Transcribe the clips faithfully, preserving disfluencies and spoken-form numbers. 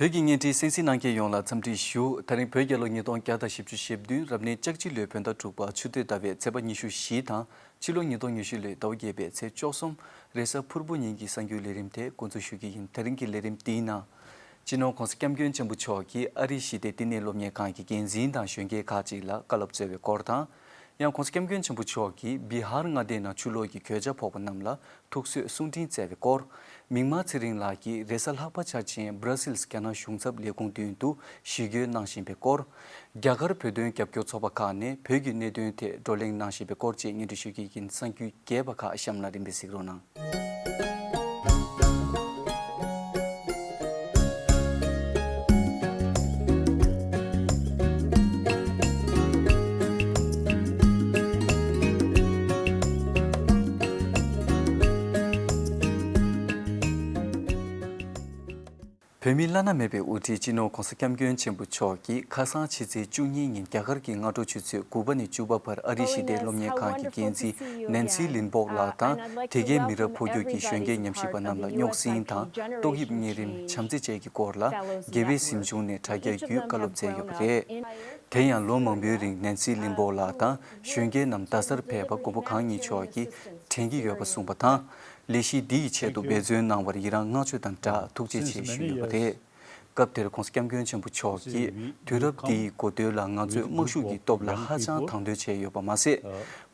བོད་ཀྱི་བརྙན་འཕྲིན་གསན་གཟིགས་གནང་མཁན་ཡོངས་ལ་འཚམས་འདྲི་ཞུ། ད་རིང་བོད་རྒྱལ་ལོ་ཉིས་སྟོང་བརྒྱ་དང་བཞི་བཅུ་ཞེ་བདུན་རབ་གནས་ལྕགས་བྱི་ལོའི་བོད་ཟླ་དྲུག་པ་ཆུ་སྟོད་ཟླ་བའི་ཚེས་པ་ཉི་ཤུ་བཞི་དང་ཕྱི་ལོ་ཉིས་སྟོང་ཉི་ཤུ་ལོའི་ཟླ་བ་བརྒྱད་པའི་ཚེས་བཅུ་གསུམ་རེས་གཟའ་ཕུར་བུ་ཉིན་གྱི་གསར་འགྱུར་ལས་རིམ་དེ་འགོ་འཛུགས་ཞུ་གི་ཡིན། ད་རིང་གི་ལས་རིམ་འདིའི་ནང་། སྤྱི་ནོར་༸གོང་ས་༸སྐྱབས་མགོན་ཆེན་པོ་མཆོག་གིས་ཨ་རིའི་ཞི་བདེ་བསྟི་གནས་སློབ་གཉེར་ཁང་གི་འགན་འཛིན་དང་གཞོན་སྐྱེས་ཁག་ཅིག་ལ་བཀའ་སློབ་སྩལ་བའི་སྐོར་དང་། ཡང་༸གོང་ས་༸སྐྱབས་མགོན་ཆེན་པོ་མཆོག་གིས་བི་ཧར་མངའ་སྡེའི་ནང་ཆུ་ལོག་གི་གོད་ཆག་ཕོག་པ་རྣམས་ལ་ཐུགས་གསོའི་གསུང་འཕྲིན་བསྩལ་བའི་སྐོར། མིག་དམར་ཚེ་རིང་ལགས་ཀྱིས་རེས་གཟའ་ལྷག་པ་འཆར་ཅན་སྦྲ་སིལ་རྒྱ་ནག་གཞུང་ཚབ་ལས་ཁུངས་མདུན་དུ་ཞི་རྒོལ་གནང་བཞིན་པའི་སྐོར། རྒྱ་གར་བོད་དོན་རྒྱབ་སྐྱོར་ཚོགས་པ་ཁག་ནས་བོད་ཀྱི་གནད་དོན་ཐད་བགྲོ་གླེང་གནང་བཞིན་པའི་སྐོར་བཅས་སྙན་སྒྲོན་ཞུ་གི་ཡིན། གསར་འགྱུར་རྒྱས་པ་ཁག་གཤམ་ལ་རིམ་པས་གཟིགས་རོགས་གནང་། བོད་མིའི་བླ་ན་མེད་པའི་དབུ་ཁྲིད་སྤྱི་ནོར་༸གོང་ས་༸སྐྱབས་མགོན་ཆེན་པོ་མཆོག་གིས་ཁ་སང་ཕྱི་ཚེས་བཅུ་གཉིས་ཉིན་རྒྱ་གར་གྱི་སྔ་དྲོ་ཆུ་ཚོད་དགུ་པ་ནས་བཅུ་པ་བར་ཨ་རིའི་ཞི་བདེའི་སློབ་གཉེར་ཁང་གི་འགན་འཛིན་ནན་སི་ལིན་སྦོག་ལགས་དང་། དེ་གའི་མི་རབས་འཕོ་འགྱུར་གྱི་གཞོན་སྐྱེས་ཉམས་ཞིབ་པ་རྣམས་ལ་རྙོག་ཟིང་དང་ཏོག་དབྱིབས་གཉན་རིམས་བྱམས་བརྩེ་བཅས་ཀྱི་སྐོར་ལ་དགེ་བའི་གཟིམ་ཆུང་ནས་དྲ་རྒྱ་བརྒྱུད་བཀའ་སློབ་སྩལ་ཡོད་པ་རེད། དེ་ཡང་ལོ་མང་པོའི་རིང་ནན་སི་ལིན་སྦོག་ལགས་དང་གཞོན་སྐྱེས་རྣམས་རྡ་སར་ཕེབས་པ་མགོན་པོ་གང་ཉིད་མཆོག་གིས་དྲན་གྱི་ཡོད་པ་གསུངས་པ་དང་། ལས་གཞི་འདི་ཡི་ཆེད་དུ་འབད་བརྩོན་གནང་བར་ཡི་རང་བསྔགས་བརྗོད་དང་སྦྲགས་ཐུགས་རྗེ་ཆེ་ཞུས་ཡོད་པ་རེད། སྐབས་དེར་༸གོང་ས་༸སྐྱབས་མགོན་ཆེན་པོ་མཆོག་གིས་དུས་རབས་འདི་ཡི་འགོ་སྟོད་ལ་ང་ཚོས་དམག་ཤུགས་ཀྱི་སྟོབས་ལ་ཧ་ཅང་དང་དོད་བྱས་ཡོད་པ་མ་ཟད།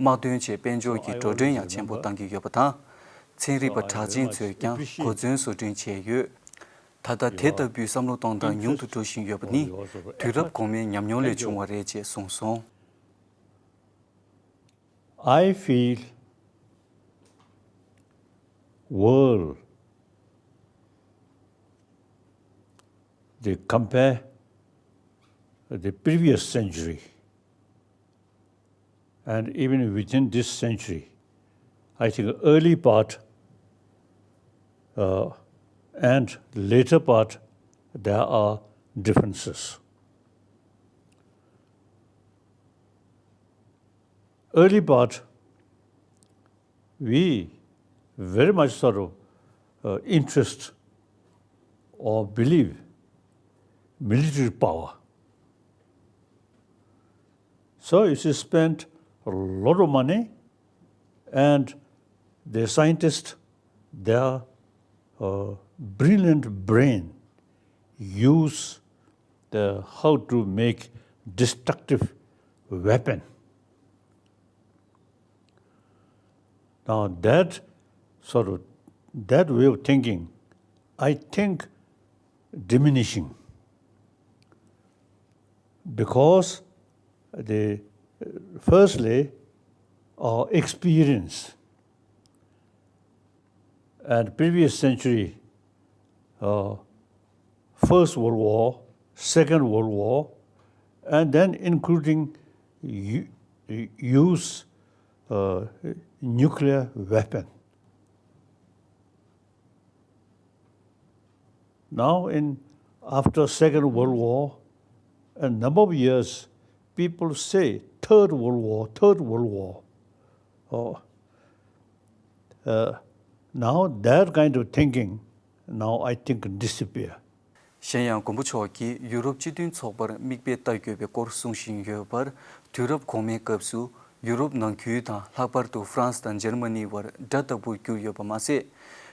དམག་དོན་ཆེད་དཔལ་འབྱོར་གྱི་འགྲོ་གྲོན་ཡང་ཆེན་པོ་གཏང་གི་ཡོད་པ་དང་། ཚན་རིག་པ་གྲགས་ཅན་ཚོས་ཀྱང་གོ་མཚོན་བཟོ་སྐྲུན་བྱས་ཡོད། ད་ལྟ་དེ་ལྟ་བུའི་བསམ་བློ་གཏོང་སྟངས་ཉུང་དུ་འགྲོ་བཞིན་ཡོད་པ་ནི་དུས་རབས་གོང་མའི་ཉམས་མྱོང་ལས་བྱུང་བ་རེད་ཅེས་གསུངས་སོང་། I feel world, they compare the previous century and even within this century, I think early part, uh, and later part, there are differences. Early part, we very much sort of, uh, interest or believe military power. So it is spent a lot of money, and the scientists, their, uh, brilliant brain use the, how to make destructive weapon. Now that sort of, that way of thinking, I think, diminishing, because the, firstly, our experience and previous century, uh, First World War, Second World War, and then including u-, use, uh, nuclear weapon. Now, in, after Second World War, a number of years, people say Third World War, Third World War. Oh, uh, now that kind of thinking, now I think disappear. གཞན་ཡང་མགོན་པོ་མཆོག་གིས་ཡུ་རོབ་སྤྱི་མཐུན་ཚོགས་པར་མིག་དཔེ་ལྟ་དགོས་པའི་སྐོར་གསུང་བཞིན་ཡོད་པར། དུས་རབས་གོང་མའི་སྐབས་སུ་ཡུ་རོབ་ནང་ཁུལ་དང་ལྷག་པར་དུ་ཧྥ་རན་སི་དང་འཇར་མ་ནི་བར་དགྲ་ལྟ་བུར་གྱུར་ཡོད་པ་མ་ཟད།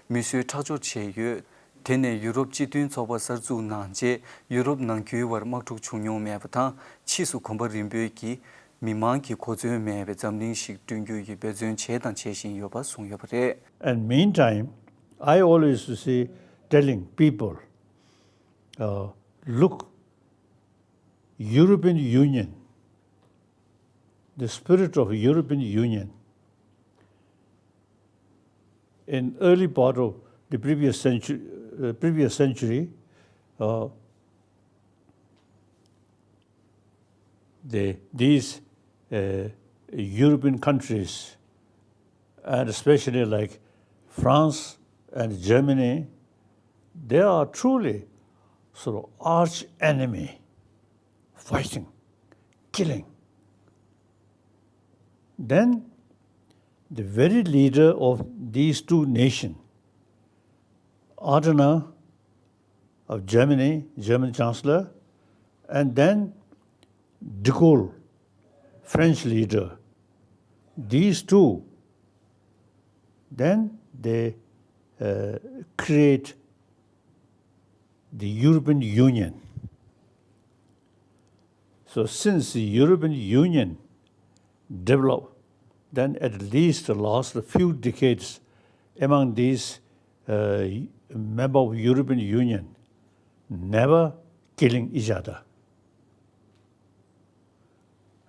མི་གསོད་ཁྲག་སྦྱོར་བྱས་ཡོད། དེ་ནས་ཡུ་རོབ་སྤྱི་མཐུན་ཚོགས་པ་གསར་འཛུགས་གནང་རྗེས་ཡུ་རོབ་ནང་ཁུལ་བར་དམག་འཁྲུག་བྱུང་མྱོང་མེད་པ་དང་། ཕྱིས་སུ་གོམ་པ་རིམ་པོས་ཀྱིས་མི་མང་གི་གོ་མཚོན་མེད་པའི་འཛམ་གླིང་ཞིག་བསྐྲུན་རྒྱུ་ཡི་འབད་བརྩོན་བྱས་དང་བྱེད་བཞིན་ཡོད་པ་གསུངས་ཡོད་པ་རེད། And meantime, I always say, telling people, uh, look, European Union, the spirit of European Union, in early part of the previous century, uh, previous century, uh, the, these, uh, European countries, and especially like France and Germany, they are truly sort of arch enemy, fighting, killing. Then the very leader of these two nations, Adenauer, of Germany, German Chancellor, and then De Gaulle, French leader. These two, then they uh, create the European Union. So since the European Union developed, then at least the last few decades among these uh, member of European Union, never killing each other.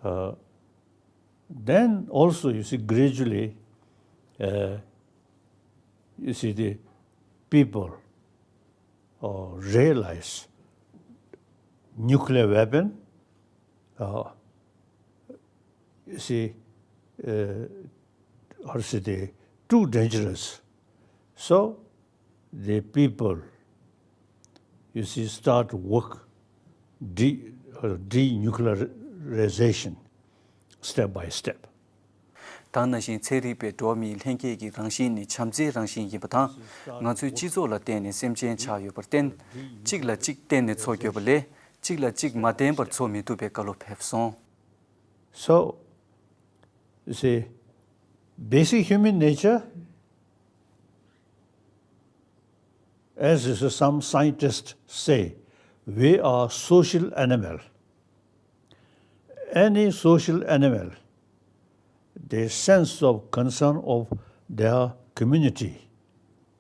Uh, then also, you see, gradually, uh, you see, the people uh, realize nuclear weapon, uh, you see, uh, how to say, they too dangerous. So the people, you see, start work de uh, denuclearization step by step. ད་ནང་བཞིན་ཚན་རིག་པས་འགྲོ་བ་མིའི་ལྷན་སྐྱེས་ཀྱི་རང་བཞིན་ནི་བྱམས་བརྩེའི་རང་བཞིན་ཡིན་པ་དང་། ང་ཚོའི་སྤྱི་ཚོགས་ལ་བརྟེན་ནས་སེམས་ཅན་ཆགས་ཡོད་པར་བརྟེན། གཅིག་ལ་གཅིག་བརྟེན་ནས་འཚོ་དགོས་པ་ལས་གཅིག་ལ་གཅིག་མ་བརྟེན་པར་འཚོ་མི་ཐུབ་པའི་བཀའ་སློབ་ཕེབས་སོང་། So, you see, basic human nature, as some scientists say, we are social animal. Any social animal, the sense of concern of their community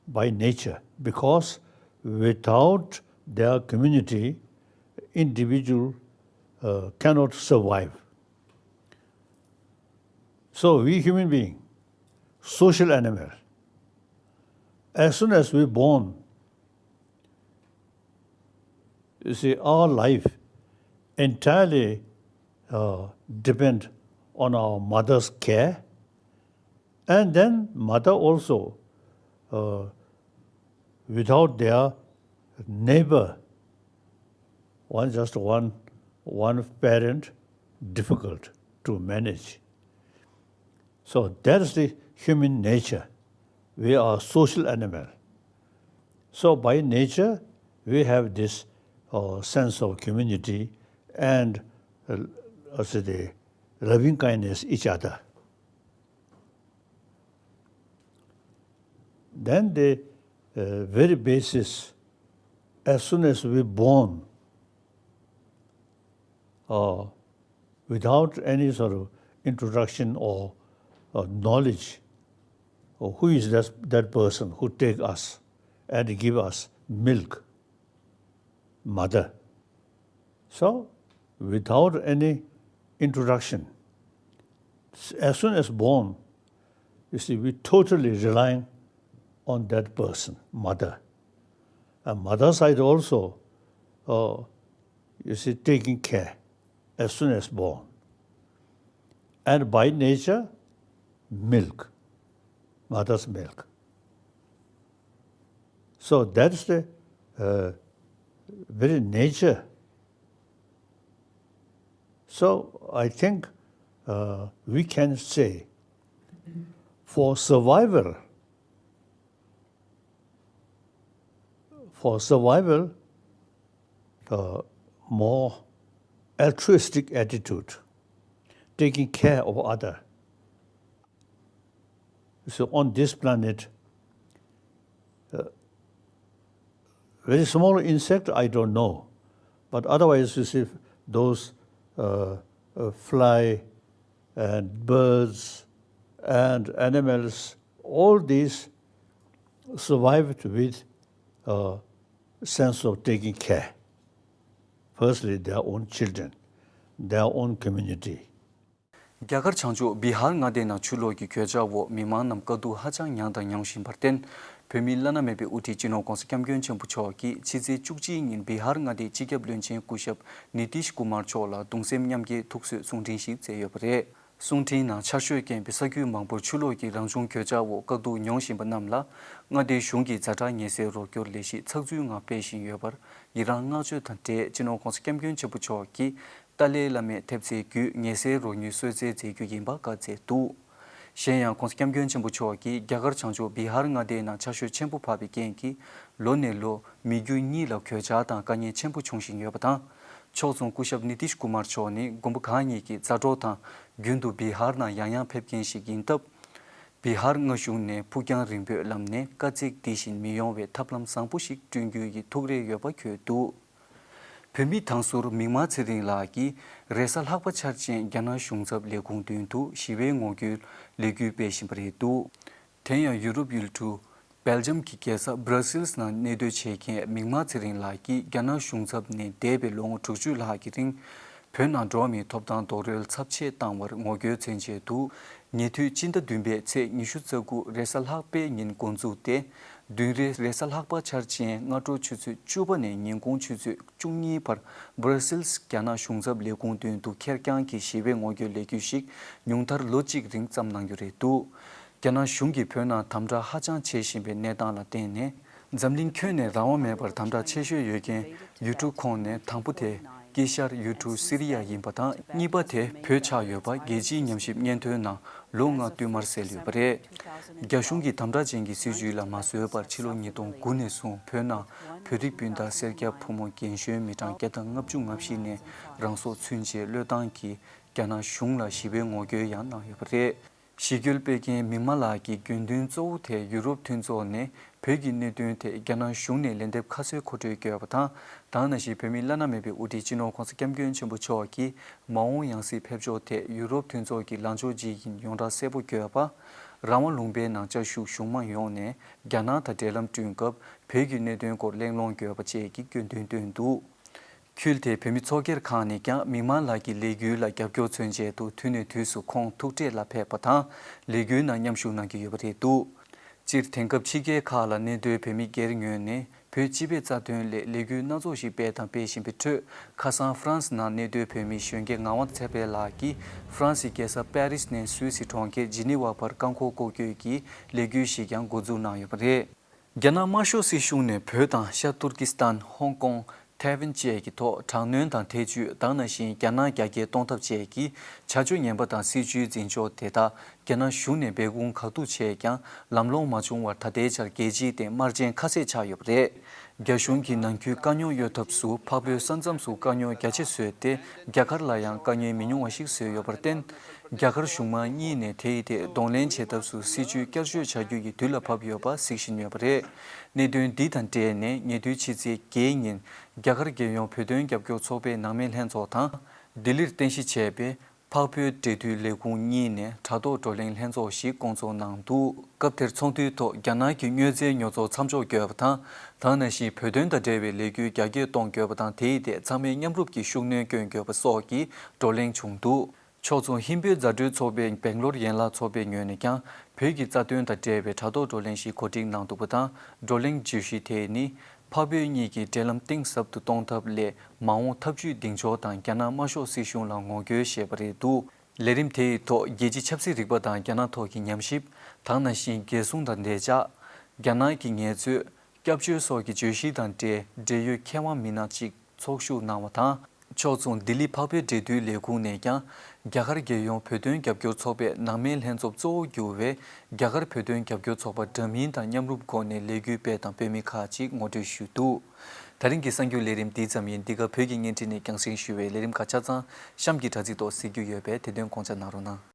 by nature, because without their community, individual uh, cannot survive. So we human being, social animal, as soon as we born, you see, our life entirely uh, depend on our mother's care, and then mother also, uh, without their neighbor, one just one one parent, difficult to manage. So that is the human nature. We are social animal. So by nature, we have this uh, sense of community and uh, also the loving kindness each other. Then the uh, very basis, as soon as we born, uh, without any sort of introduction or uh, knowledge, or who is that, that person who take us and give us milk? Mother. So, without any introduction, as soon as born, you see, we totally relying on that person, mother. And mother side also, uh, you see, taking care as soon as born. And by nature, milk, mother's milk. So that's the uh, very nature. So I think uh, we can say for survival, for survival, uh, more altruistic attitude, taking care of other. So on this planet, uh, very small insect, I don't know, but otherwise, you see, those uh, uh, fly and birds and animals, all these survived with a sense of taking care. Firstly, their own children, their own community. རྒྱ་གར་བྱང་ཕྱོགས་བི་ཧར་མངའ་སྡེ་ནང་ཆུ་ལོག་གི་གོད་ཆག་འོག་མི་མང་རྣམས་དཀའ་སྡུག་ཧ་ཅང་མྱངས་དང་མྱོང་བཞིན་པར་བརྟེན། བོད་མིའི་བླ་ན་མེད་པའི་དབུ་ཁྲིད་སྤྱི་ནོར་༧གོང་ས་༧སྐྱབས་མགོན་ཆེན་པོ་མཆོག་གིས་ཕྱི་ཚེས་བཅུ་གཅིག་ཉིན་བི་ཧར་མངའ་སྡེའི་སྤྱི་ཁྱབ་བློན་ཆེན་སྐུ་ཞབས་ནི་ཏིཤ་ཀུ་མར་མཆོག་ལ་གདུང་སེམས་མཉམ་སྐྱེའི་ཐུགས་གསོའི་གསུང་འཕྲིན་ཞིག་བསྩལ་ཡོད་པ་རེད། གསུང་འཕྲིན་ནང་ཆར་ཞོད་རྐྱེན་པས་ས་ཁུལ་མང་པོར་ཆུ་ལོག་གི་རང་བྱུང་གོད་ཆག་འོག་དཀའ་སྡུག་མྱོང་བཞིན་པ་རྣམས་ལ་མངའ་སྡེའི་གཞུང་གིས་ཛ་དྲག་ངལ་སེལ་རོགས་སྐྱོར་ལས་གཞི་ཚགས་ཚུད་ངང་སྤེལ་བཞིན་ཡོད་པར་ཡི་རང་བསྔགས་བརྗོད་དང་འབྲེལ་སྤྱི་ནོར་༧གོང་ས་༧སྐྱབས་མགོན་ཆེན་པོ་མཆོག་གིས་ཏཱ་ལའི་བླ་མའི་ཐེབས་རྩའི་བརྒྱུད་ངལ་སེལ་རོགས་དངུལ་གསོལ་སྩལ་མཛད་རྒྱུ་ཡིན་པ་བཀའ་སྩལ་འདུག་གཞན་ཡང་༸གོང་ས་༸སྐྱབས་མགོན་ཆེན་པོ་མཆོག་གིས་རྒྱ་གར་བྱང་ཕྱོགས་བི་ཧར་མངའ་སྡེའི་ནང་ཆར་ཞོད་ཆེན་པོ་བབས་པའི་རྐྱེན་གྱིས་ལོ་ནས་ལོ་མི་རྒྱུ་གཉིས་ལ་གོད་ཆག་དང་དཀའ་ངལ་ཆེན་པོ་བྱུང་བཞིན་ཡོད་པ་དང་། ཕྱོགས་མཚུངས་སྐུ་ཞབས་ནི་ཏིཤ་ཀུ་མར་མཆོག་ནི་དགོན་པ་ཁག་གཉིས་ཀྱི་མཛའ་གྲོགས་དང་རྒྱུན་དུ་བི་ཧར་ནང་ཡང་ཡང་ཕེབས་མཁན་ཞིག་ཡིན་སྟབས། བི་ཧར་མངའ་གཞུང་ནས་ཕུགས་རྒྱང་རིང་པོའི་ལམ་ནས་དཀའ་ཚེགས་འདི་བཞིན་མི་ཡོང་བའི་ཐབས་ལམ་བཟང་པོ་ཞིག་བསྐྲུན་རྒྱུ་ཡི་ཐུགས་རེ་ཡོད་པ་འཁོད་འདུག་བོད་མི་དང་ཟུར་མིག་དམར་ཚེ་རིང་ལགས་ཀྱིས་རེས་གཟའ་ལྷག་པ་འཆར་ཅན་རྒྱ་ནག་གཞུང་ཚབ་ལས་ཁུངས་མདུན་དུ་ཞི་བའི་ངོ་རྒོལ་ལས་འགུལ་སྤེལ་བཞིན་པ་རེད་འདུག་དེ་ཡང་ཡུ་རོབ་ཡུལ་གྲུ་སྦེལ་ཇམ་གྱི་རྒྱལ་ས་སྦྲ་སིལ་ནང་གནས་སྡོད་བྱེད་མཁན་མིག་དམར་ཚེ་རིང་ལགས་ཀྱིས་རྒྱ་ནག་གཞུང་ཚབ་ནས་འདས་པའི་ལོ་ངོ་དྲུག་ཅུ་ལྷག་གི་རིང་། བོད་ནང་འགྲོ་བ་མིའི་ཐོབ་ཐང་རྡོག་རོལ་ཚབས་ཆེ་བཏང་བར་ངོ་རྒོལ་མཚོན་ཆེད་དུ། ཉེ་དུས་སྤྱི་ཟླ་བདུན་པའི་ཚེས་ཉི་ཤུ་རྩ་དགུ་རེས་གཟའ་ལྷག་པའི་ཉིན་འགོ་འཛུགས་ཏེ། བདུན་རེ་རེས་གཟའ་ལྷག་པ་འཆར་ཅན་སྔ་དྲོ་ཆུ་ཚོད་བཅུ་པ་ནས་ཉིན་གུང་ཆུ་ཚོད་བཅུ་གཉིས་བར་སྦྲ་སིལ་རྒྱ་ནག་གཞུང་ཚབ་ལས་ཁུངས་མདུན་དུ་ཁེར་རྐྱང་གི་ཞི་བའི་ངོ་རྒོལ་ལས་འགུལ་ཞིག་ཉུང་མཐར་ལོ་གཅིག་རིང་བརྩམས་གནང་རྒྱུ་རེད་འདུག་རྒྱ་ནག་གཞུང་གིས་བོད་ནང་དམ་དྲག་ཧ་ཅང་བྱེད་བཞིན་པའི་གནས་སྟངས་ལ་བརྟེན་ནས། འཛམ་གླིང་ཁྱོན་ནས་རང་དབང་མེད་པར་དམ་དྲག་ཆེ་ཤོས་ཡོད་མཁན་ཡུལ་གྲུ་ཁོངས་ནས་དང་པོ་དེ་དཀྱིལ་ཤར་ཡུལ་གྲུ་སི་རི་ཡ་ཡིན་པ་དང་། གཉིས་པ་དེ་བོད་ཆགས་ཡོད་པ་རྒྱལ་སྤྱིའི་ཉམས་ཞིབ་སྙན་ཐོའི་ནང་ལོ་ལྔ་བསྟུད་མར་གསལ་ཡོད་པ་རེད། རྒྱ་གཞུང་གིས་དམ་དྲག་ཅན་གྱི་སྲིད་བྱུས་ལ་མ་བཟོད་པར་ཕྱི་ལོ་ཉིས་སྟོང་དགུ་ནས་བཟུང་བོད་ནང་བོད་རིགས་སྤུན་ཟླ་སེར་སྐྱ་ཕོ་མོ་རྒན་གཞོན་མི་གྲངས་བརྒྱ་དང་ལྔ་བཅུ་ང་བཞི་ནས་རང་སྲོག་ཚུན་ཆད་བློས་བཏང་གིས་རྒྱ་ནག་གཞུང་ལ་ཞི་བའི་ངོ་རྒོལ་ཡང་གནང་ཡོད་པ་རེད། ཞི་རྒོལ་སྤེལ་མཁན་མི་མང་ལགས་ཀྱི་དགོས་འདུན་གཙོ་བོ་དེ་ཡུ་རོབ་མཐུན་ཚོགས་ནས་བོད་ཀྱི་གནད་དོན་ཐད་རྒྱ་ནག་གཞུང་ནས་ལན་འདེབས་ཁ་གསལ་མཁོ་སྤྲོད་བསྐྱོད་པ་དང་། ད་ག་ནང་བཞིན་བོད་མིའི་བླ་ན་མེད་པའི་དབུ་ཁྲིད་སྤྱི་ནོར་༸གོང་ས་༸སྐྱབས་མགོན་ཆེན་པོ་མཆོག་གིས་མ་འོངས་ཡང་སྲིད་ཕེབས་ཕྱོགས་ཐད་ཡུ་རོབ་མཐུན་ཚོགས་ཀྱི་ལངས་ཕྱོགས་ཇི་ཡིན་ཡོངས་གྲགས་གསལ་པོ་བསྐྱོད་པ། རང་དབང་ལུང་པའི་ནང་བཅའ་བཞུགས་གཞུང་མང་ཡོངས་ནས་རྒྱ་ནག་དང་འབྲེལ་ལམ་བསྐྲུན་སྐབས་བོད་ཀྱི་གནད་དོན་སྐོར་གླེང་སློང་དགོས་པ་བཅས་ཀྱི་དགོས་འདུན་བཏོན་འདུག་ཁུལ་དེའི་བོད་མི་ཚོགས་སྒེར་ཁག་ནས་ཀྱང་མི་མང་ལགས་ཀྱི་ལས་འགུལ་ལ་རྒྱབ་སྐྱོར་མཚོན་ཆེད་དུ་དུས་ནས་དུས་སུ་ཁོང་ཐུག་འཕྲད་ལ་ཕེབས་པ་དང་། ལས་འགུལ་ནང་མཉམ་ཞུགས་གནང་གི་ཡོད་པ་རེད་འདུག་སྤྱིར་དེང་སྐབས་ཕྱི་རྒྱལ་ཁག་ལ་གནས་སྡོད་བོད་མི་སྒེར་ངོས་ནས་བོད་སྤྱི་པའི་རྩ་དོན་སླད་ལས་འགུལ་སྣ་ཚོགས་ཤིག་སྤེལ་དང་སྤེལ་བཞིན་པའི་ཁྲོད། ཁ་སང་ཧྥ་རན་སི་ནང་གནས་སྡོད་བོད་མི་གཞོན་སྐྱེས་ངག་དབང་ཚེ་འཕེལ་ལགས་ཀྱིས་ཧྥ་རན་སིའི་རྒྱལ་ས་པེ་རིས་ནས་སུད་སི་གྲོང་ཁྱེར་ཇི་ནི་ཝ་བར་རྐང་འཁོར་སྐོར་སྐྱོད་ཀྱི་ལས་འགུལ་ཞིག་ཀྱང་འགོ་འཛུགས་གནང་ཡོད་པ་རེད། རྒྱ་ནག་དམར་ཤོག་སྲིད་གཞུང་ནས་བོད་དང་ཤར་ཏུར་ཀི་སི་ཐན། ཧོང་ཀོང་། ཐའེ་ཝན་བཅས་ཀྱི་ཐོག་དྲག་གནོན་དང་ཐེ་བྱུས། ད་ག་ནང་བཞིན་རྒྱ་ནག་རྒྱ་སྐྱེད་གཏོང་ཐབས་བཅས་ཀྱི་བྱ་སྤྱོད་ངན་པ་དང་སྲིད་བྱུས་འཛིན་ཕྱོགས་དེ་དག་རྒྱ་ནག་གཞུང་ནས་སྦས་སྐུང་ག་དུས་བྱས་ཀྱང་ལམ་ལྷོང་མ་བྱུང་བར་ད་ལྟའི་ཆར་རྒྱལ་སྤྱིའི་སྟེང་དམར་རྗེན་ཁ་གསལ་ཆགས་ཡོད་པ་རེད། རྒྱ་གཞུང་གིས་ནང་ཁུལ་དཀའ་རྙོག་གཡོལ་ཐབས་སུ་འཕགས་བོད་ས་མཚམས་སུ་དཀའ་རྙོག་རྒྱ་ཆེ་བཟོས་ཏེ། རྒྱ་གར་ལ་ཡང་དཀའ་ཉེན་མི་ཉུང་བ་ཞིག་བཟོས་ཡོད་པར་བརྟེན། རྒྱ་གར་གཞུང་མང་གཉིས་ནས་དེའི་ཐད་གདོང་ལེན་བྱེད་ཐབས་སུ་སྲིད་བྱུས་བསྐྱར་བཅོས་བྱ་རྒྱུ་ཡི་དུས་ལ་བབ་ཡོད་པ་གཟིགས་བཞིན་ཡོད་པ་རེད། གནད་དོན་འདི་དང་འབྲེལ་ནས་ཉེ་དུས་ཕྱི་ཚེས་བརྒྱད་ཉིན་རྒྱ་གར་རྒྱལ་ཡོངས་བོད་དོན་རྒྱབ་སྐྱོར་ཚོགས་པའི་ནང་མའི་ལྷན་ཚོགས་དང་། ལྡི་ལིར་རྟེན་གཞི་བྱས་པའི་འཕགས་བོད་འབྲེལ་མཐུད་ལས་ཁུངས་གཉིས་ནས་དྲ་ཐོག་བགྲོ་གླེང་ལྷན་ཚོགས་ཤིག་བསྐོང་ཚོགས་གནང་འདུག་སྐབས་དེར་ཚོགས་འདུའི་ཐོག་རྒྱ་ནག་གི་དངོས་རྫས་ཉོ་ཚོང་མཚམས་འཇོག་དགོས་པ་དང་། ད་ག་ནང་བཞིན་བོད་དོན་དང་འབྲེལ་བའི་ལས་འགུལ་རྒྱ་སྐྱེད་གཏོང་དགོས་པ་དང་། དེའི་ཐད་ཚང་མས་མཉམ་རུབ་ཀྱིས་ཤུགས་སྣོན་བསྐྱོན་དགོས་པ་སོགས་ཀྱི་བགྲོ་གླེང་བྱུང་འདུག་ཕྱོགས་མཚུངས་ཧིན་བོད་མཛའ་འབྲེལ་ཚོགས་པའི་སྦེང་ལོར་ཡན་ལག་ཚོགས་པའི་ངོས་ནས་ཀྱང་བོད་ཀྱི་རྩ་དོན་དང་འབྲེལ་བའི་དྲ་ཐོག་བགྲོ་གླེང་ཞིག་གོ་སྒྲིག་གནང་འདུག་པ་དང་། བགྲོ་གླེང་བརྗོད་གཞི་དེ་ནི། འཕགས་བོད་གཉིས་ཀྱི་འབྲེལ་ལམ་གཏིང་ཟབ་ཏུ་གཏོང་ཐབས་སླད་མ་འོངས་འཐབ་ཇུས་གདེང་འཇོག་དང་རྒྱ་ནག་དམར་ཤོག་སྲིད་གཞུང་ལ་ངོ་རྒོལ་ཞེས་པ་རེད་འདུག་ལས་རིམ་དེ་ཡི་ཐོག་རྒྱལ་སྤྱིའི་ཆབ་སྲིད་རིག་པ་དང་རྒྱ་ནག་ཐོག་གི་ཉམས་ཞིབ། ད་ག་ནང་བཞིན་རྒྱལ་སྲུང་དང་བདེ་འཇགས། རྒྱ་ནག་གི་ངལ་རྩོལ། སྐྱབས་བཅོལ་སོགས་ཀྱི་བརྗོད་གཞི་དང་འབྲེལ་འབྲེལ་ཡོད་མཁས་དབང་མི་སྣ་གཅིག་ཚོགས་ཞུགས་གནང་བ་དང་། ཕྱོགས་མཚུངས་ལྡི་ལི་འཕགས་བོད་འབྲེལ་མཐུད་ལས་ཁུངས་ནས་ཀྱང་རྒྱ་གར་རྒྱལ་ཡོངས་བོད་དོན་རྒྱབ་སྐྱོར་ཚོགས་པའི་ནང་མའི་ལྷན་ཚོགས་གཙོ་བོ་གྱུར་བའི་རྒྱ་གར་བོད་དོན་རྒྱབ་སྐྱོར་ཚོགས་པ་འདྲ་མིན་དང་མཉམ་རུབ་སྒོ་ནས་ལས་འགུལ་སྤེལ་དང་སྤེལ་མུས་ཁག་ཅིག་ངོ་སྤྲོད་ཞུས་འདུག་ད་རིང་གི་གསར་འགྱུར་ལས་རིམ་འདི་ཙམ་ཡིན། འདི་ག་བོད་ཀྱི་བརྙན་འཕྲིན་ནས་རྒྱང་སྲིང་ཞུ་བའི་ལས་རིམ་ཁག་ཆ་ཚང་གཤམ་གྱི་དྲ་ཚིགས་ཐོག་གཟིགས་རྒྱུ་ཡོད་པས་དེ་དོན་དགོངས་འཇགས་གནང་རོགས་གནང་།